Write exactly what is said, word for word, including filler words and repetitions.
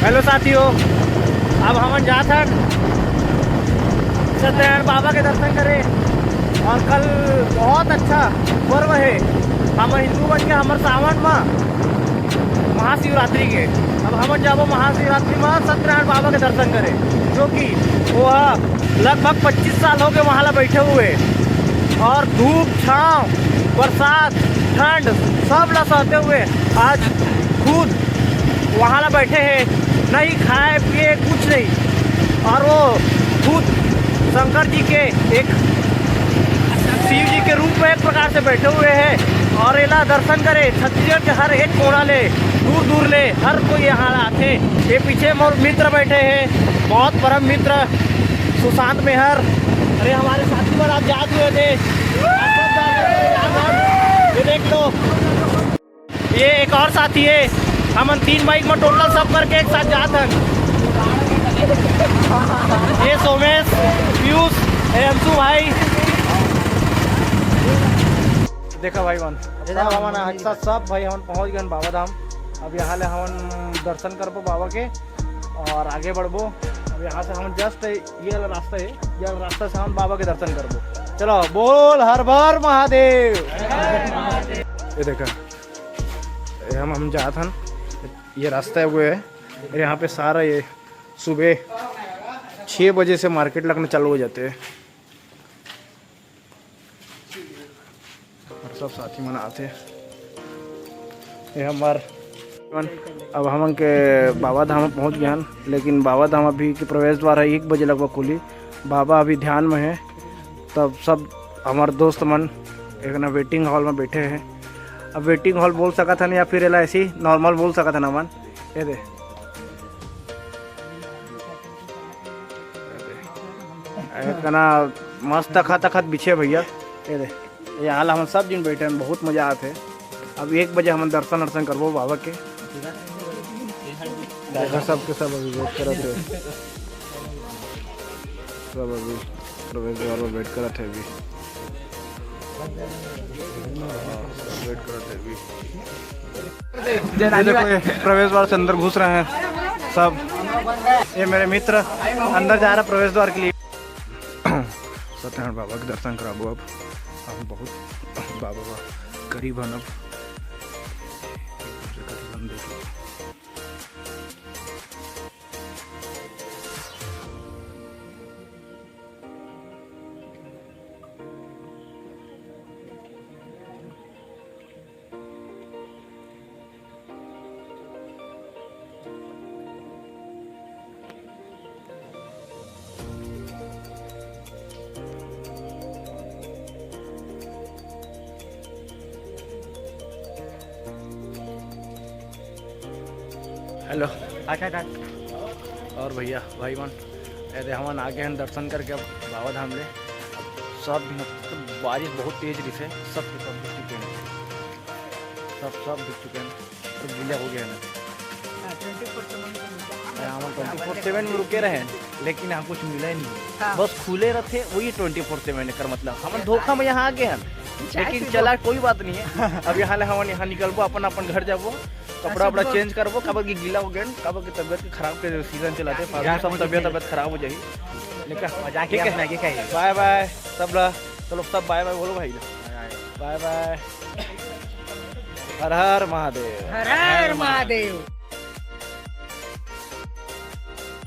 Hello साथियों, अब हमन जात हन सत्यनारायण बाबा के दर्शन करे। और कल बहुत अच्छा पर्व है, हम हिंदू मन के, हमर सावन मा महाशिवरात्रि के। अब हमन जाबो महाशिवरात्रि मा सत्यनारायण बाबा के दर्शन करे, जो कि वो लगभग पच्चीस साल हो गए वहाँ ला बैठे हुए, और धूप, छाँव, बरसात, ठंड, सब ला सहते हुए आज खुद वहाँ ला बैठे हैं, नहीं खाए पिए कुछ नहीं। और वो खुद शंकर जी के एक शिव जी के रूप में एक प्रकार से बैठे हुए हैं। और एला दर्शन करे छत्तीसगढ़ के हर एक कोना ले, दूर दूर ले हर कोई यहाँ आथे। ये पीछे मोर मित्र बैठे हैं, बहुत परम मित्र सुशांत मेहर। अरे, हमारे साथी मन आप जात हुए थे, ये देख लो। ये एक और साथी है, हमन तीन बाइक में टोटल सब करके एक साथ जात हन। ये सोमेश, पीयूष, ये अंशु भाई। देखा भाई मन, सब हमन एक साथ, सब भाई हमन पहुंच गए बाबा धाम। अब यहाँ ले हमन दर्शन करबो बाबा के और आगे बढ़बो। अब यहाँ से हमन जस्ट ये वाला रास्ता है, ये वाला रास्ता से हम बाबा के दर्शन करबो। चलो, बोल हर हर महादेव। ये देखा, ये हम हम जात हन, ये रास्ता है वो है। और यहाँ पे सारा ये सुबह छः बजे से मार्केट लगने चालू हो जाते हैं। और सब साथी मन आथे। ये हमार, अब हमन के बाबा धाम पहुँच गए हन, लेकिन बाबा धाम अभी के प्रवेश द्वार है एक बजे लगभग खुली। बाबा अभी ध्यान में है, तब सब हमार दोस्त मन एक ना वेटिंग हॉल में बैठे हैं। अब वेटिंग हॉल बोल सकत हन या फिर एला ऐसे ही नॉर्मल बोल सकत हन हमन। ये दे, ये दे। इतना मस्त तखत तखत बिछे भैया। ये दे, यहाँ ला हमन सब दिन बैठे हैं, बहुत मजा आते। अब एक बजे हमन दर्शन अर्शन करबो बाबा के। देखा, सबके सब अभी वेट करत है, सब अभी प्रवेश द्वार में वेट करत है अभी। हाँ, सब वेट करत है अभी। ये देखो, ये प्रवेश द्वार से अंदर घुस रहे हैं सब। ये मेरे मित्र अंदर जा रहे हैं प्रवेश द्वार के लिए। सत्यनारायण बाबा के दर्शन कराबो अब। हम बहुत बाबा बा करीब हन अब। एकदम से करीब हन, देख लो। हेलो। अच्छा, अच्छा। और भैया, भाई मन, एदे हमन आगे हन दर्शन करके अब बाबा धाम ले। अब सब, मतलब, बारिश बहुत तेज रही है, सब के सब भीग चुके हैं, सब, सब भीग चुके हैं। तो गीला हो गया ना। हाँ, ट्वेंटी फोर सेवन में रुका। हाँ, हम ट्वेंटी फोर सेवन में रुके रहे, लेकिन यहाँ कुछ मिला ही नहीं। हाँ। बस खुले रहते, वही ट्वेंटी फोर सेवन कर, मतलब, हम धोखा में यहाँ आ गए हैं, लेकिन चला, कोई बात नहीं है। अब यहाँ ले हम यहाँ निकलबो, अपन, अपन घर जाबो, कपड़ा वपड़ा चेंज करबो, काबर की गीला हो गए, काबर की तबीयत के खराब के सीजन चलाते, हाँ, सब तबीयत, तबीयत खराब हो जाही। लेकिन मजाक ठीक है, है। बाय बाय, सब ला, चलो, सब बाय बाय बोलो भाई। बाय बाय। हर हर महादेव। हर हर महादेव।